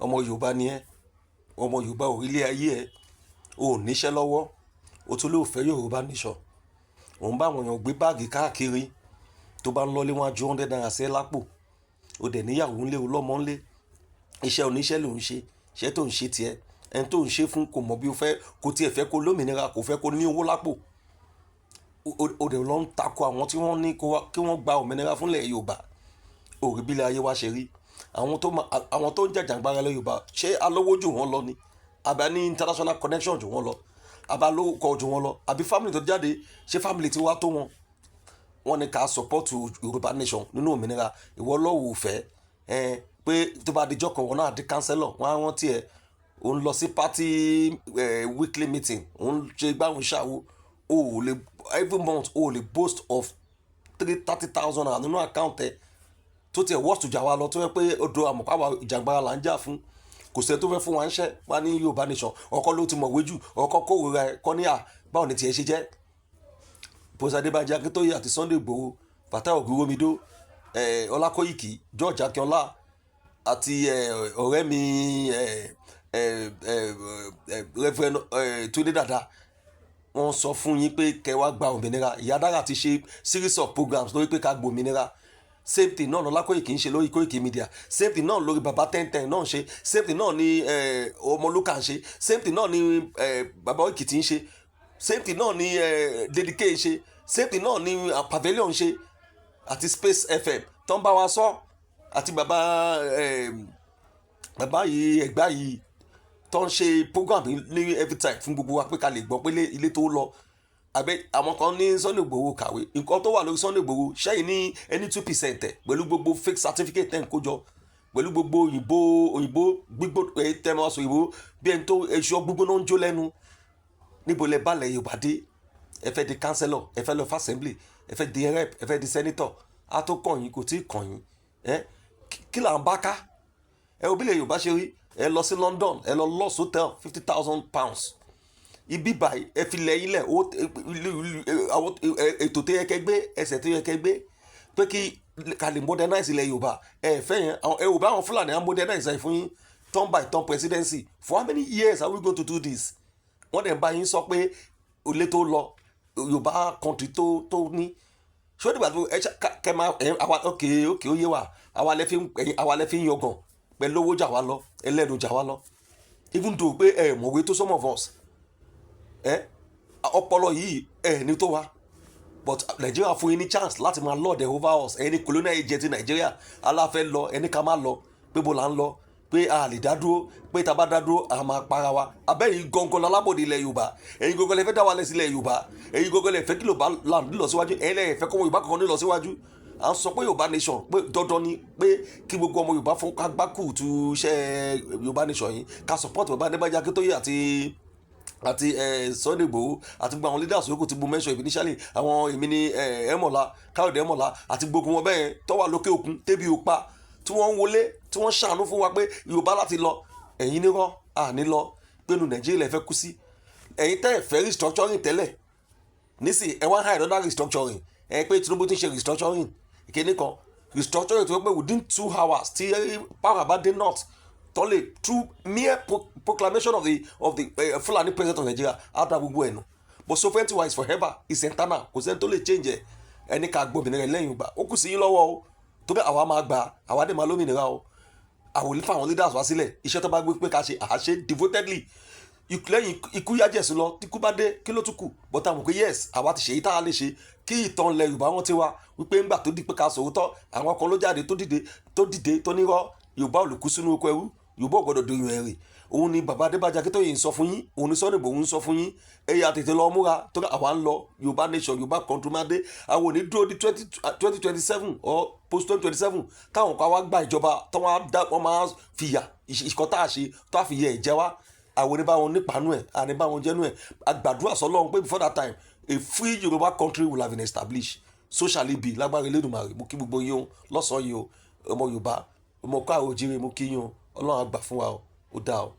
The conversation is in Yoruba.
Ọmọ Yorùbá ni ẹ́, ọmọ Yorùbá orílẹ̀ ayé ẹ̀, o ò níṣẹ́ lọ́wọ́, o tún lè fẹ́ Yorùbá nation. Òun bá àwọn èèyàn gbé báàgì káàkiri, tó bá ń lọlé, wọn á ju ₦100 sí ẹ lápò. O dẹ̀ níyàwó ńlé, o lọ́mọ ńlé. Iṣẹ́ oníṣẹ́ ló ń ṣe, iṣẹ́ tó ń ṣe tiẹ̀, ẹni tó ń ṣe fún kò mọ̀ bí o fẹ́, kò tiẹ̀ fẹ́ kó lómìnira, kò fẹ́ kó ní owó lápò. O dẹ̀ lọ ń takò àwọn tí wọ́n ní kí wọ́n gba òmìnira fúnlẹ̀ Yorùbá. Òrí bílẹ̀ ayé wa ṣe rí, àwọn tó ń jàjàgbara lẹ̀ Yorùbá, ṣé alówó jù wọ́n lọ ni? Àbá ní international connection jù wọ́n lọ? Àbá lówó kọ jù wọ́n lọ? Àbí family tó jáde, ṣé family tí wàá tó wọn? Wọ́n ní ká support Yorùbá nation nínú òmìnira. Ìwọ lọ́wọ́ fẹ́ ẹ pé tó bá dijọ́ kan, wọn náà di councillor, wọn á rántí ẹ. Òun lọ sí party weekly meeting, òun ṣe gbáhùn ṣàwo. O ò lè every month, o ò lè boast of 330,000 naira nínú account ẹ, tó tiẹ̀ worst jà wá lọ, tó yẹ pé odò àmọ̀pá ìjàngbara là ń jà fún. Kò sẹ́ni tó fẹ́ fún wa ń ṣẹ́ wá ní Yorùbá nation. Ọkọ ló ti mọ̀wé jù, ọkọ kórìíra ẹ kọ́ ní à. Báwo ni tiẹ̀ ṣe jẹ́? Professor Adébánjí Akíntóyè àti Sunday Igboho, Fatai Ògúnwómidó, Ọlákóyìkí, George Akínọlá àti ọ̀rẹ́ mi, Reverend Túndé Dàda, wọ́n sọ fún yín pé kẹ́ wá gba òmìnira. Ìyá Dára ti ṣe series of programs lórí pé ká gbòmìnira. Same thing náà lọ́lá Kóìkì ń ṣe lórí Kóìkì Media, same thing náà lórí baba ten ten náà ń ṣe, same thing náà ní Ọmọlúkà ń ṣe, same thing náà ní baba Èkìtì ń ṣe, same thing náà ní Lady K ń ṣe, same thing náà ní Pavilion ń ṣe àti Space FM tó ń bá wa sọ, àti bàbá yìí, Ẹ̀gbá yìí, tó ń ṣe program ní every time fún gbogbo wa pé ká lè gbọ́ pé ilé tó lọ. Àbẹ àwọn kan ní Sunday Igboho kàwé, nǹkan tó wà lórí Sunday Igboho sẹ́yìn ní ẹni 2% ẹ̀, pẹ̀lú gbogbo fake certificate tẹ̀ ń kó jọ, pẹ̀lú gbogbo òyìnbó òyìnbó gbígbó ẹ̀ tẹ́ máa sọ òyìnbó bí ẹni tó ẹ̀ṣọ́ gbígbóná ń jó lẹ́nu. Níbo lẹ bá lẹ̀ Yorùbá dé? Ẹ fẹ́ di councillor, ẹ fẹ́ lọ fún assembly, ẹ fẹ́ di rep, ẹ fẹ́ di senator. Á tó kàn yín, kò tí ì kàn yín. Ẹ kí là ń bá ká? Ẹ wo bí ilẹ̀ Yorùbá ṣe rí. Ẹ lọ sí London, ẹ lọ lọ́ọ̀sì hotel, £50,000. Ibi báyìí, ẹ fi lẹ̀ ilẹ̀ àwọn ètò tó yẹ kẹ́ gbé, ẹsẹ̀ tó yẹ kẹ́ gbé pé kí ká lè modernize ilẹ̀ Yorùbá, ẹ fẹ́ yẹn. Ẹ wò bá àwọn Fúlàní á modernize ẹ fún yín, turn by turn presidency. For how many years are we going to do this? Wọ́n dẹ̀ bá yín sọ pé olè tó lọ Yorùbá country tó ní ṣé ó dìgbà tó ẹ kẹ máa ẹ àwa? Ok, ó yé wa. Àwa lẹ fi ń yangàn pẹ̀lú owó jà wá lọ, ẹlẹ́nu jà wá lọ, even though pé ẹ mọ̀wé tó some of us, ẹ ọpọlọ yìí ẹ ní tó wa. But Nigeria fún yín ní chance láti máa lord over us. Ẹni colonial agent Nigeria aláfẹ́ lọ, ẹni ká má lọ, pé bó la ń lọ, pé a lè dá dúró, pé tá a bá dá dúró, a máa para wa. Abẹ́yìn gangan lálábòde ilẹ̀ Yorùbá, ẹ̀yin gangan lè fẹ́ dá wa lẹ̀ sílẹ̀ Yorùbá, ẹ̀yin gangan lè fẹ́ kí Yorùbá land lọ síwájú, ẹ̀yin lè fẹ́ kọ́ ọmọ Yorùbá kankan ní lọ síwájú. À ń sọ pé Yorùbá nation, pé dandan ni pé kí gbogbo ọmọ Yorùbá fún ká gbákù tu iṣẹ́ Yorùbá nation yìí, ká support bàbá Adébánjí Akíntóyè àti Sunday Igboho àti gbogbo àwọn leaders yòókù tí mo mention initially, àwọn èmi ní Ẹmọ̀lá Káyọ̀dé, Ẹmọ̀lá àti gbogbo wọn bẹ́ẹ̀ tó wà lókè òkun, tẹ́bi ò pa, tí wọ́n ń wọlé, tí wọ́n ṣàánú fún wa pé Yorùbá láti lọ. Ẹ̀yin nírọ́, àní lọ, pé nu Nàìjíríà lè fẹ́ kú sí. Ẹ̀yin tẹ́ ẹ̀ fẹ́ restructuring tẹ́lẹ̀, nísì ẹ wá hide under restructuring ẹ pé Tinubu ti ń ṣe restructuring ìkéde kan, restructuring tó pé within 2 hours tí power bá dé north, tó lè through mere proclamation of the Fulani president of Nigeria, á dá gbogbo ẹ̀ nù. But sovereignty wise forever is internal, kò sẹ́ni tó lè change ẹ̀. Ẹni ká gbòmìnira lẹ́yìn ìgbà ó kù sí yín lọ́wọ́ o, tó bẹ́ẹ̀ àwa máa gbà, àwa dẹ̀ máa lómìnira o. Àwọn olè fún àwọn leaders wá sílẹ̀, iṣẹ́ tó bá gbé pé ká ṣe, àṣẹ devotedly. Lẹ́yìn ikú yájẹ̀sí lọ, tí ikú bá dé, kí ló tún kù? But àwọn pé yes, àwa ti ṣe èyí tá a lè ṣe, kí ìtàn ilẹ̀ Yorùbá wọn ti wá wípé ńgbà tó di pé ká sòótọ́, àwọn kan ló jáde, tó dìde tó nírọ́, Yorùbá ò lè kú sínú oko ẹrú, Yorùbá ò gbọdọ̀ dòyìn ẹ̀rì. Òun ni bàbá Adébánjí Akíntóyè ń sọ fún yín, òun ni Sunday Igboho ń sọ fún yín. Ẹ̀yà tètè lọ múra tó àwa ń lọ Yorùbá nation, Yorùbá country máa dé. Àwọn ò ní dúró di 2027 or post 2027 táwọn kan wá gba ìjọba tí wọ́n á dá, wọ́n máa fìyà ìkọ́ tá a ṣe tó a fi yẹ ẹ̀jẹ̀ wá. Àwọn oníbàwọn nípàánú ẹ̀, àníbàwọn jẹ́nu ẹ̀. Àgbàdúrà sọlọ́run pé before that time, a free Yorùbá country will have been established. So shall it be, lágbára Elédùmarè. Mo kí gbogbo yín o lọ́sàn-án yìí o. Ọmọ Yorùbá, ọmọ káàró òjíire, mo kí yín o. Ọlọ́run á gbà fún wa o. Ó dáa o.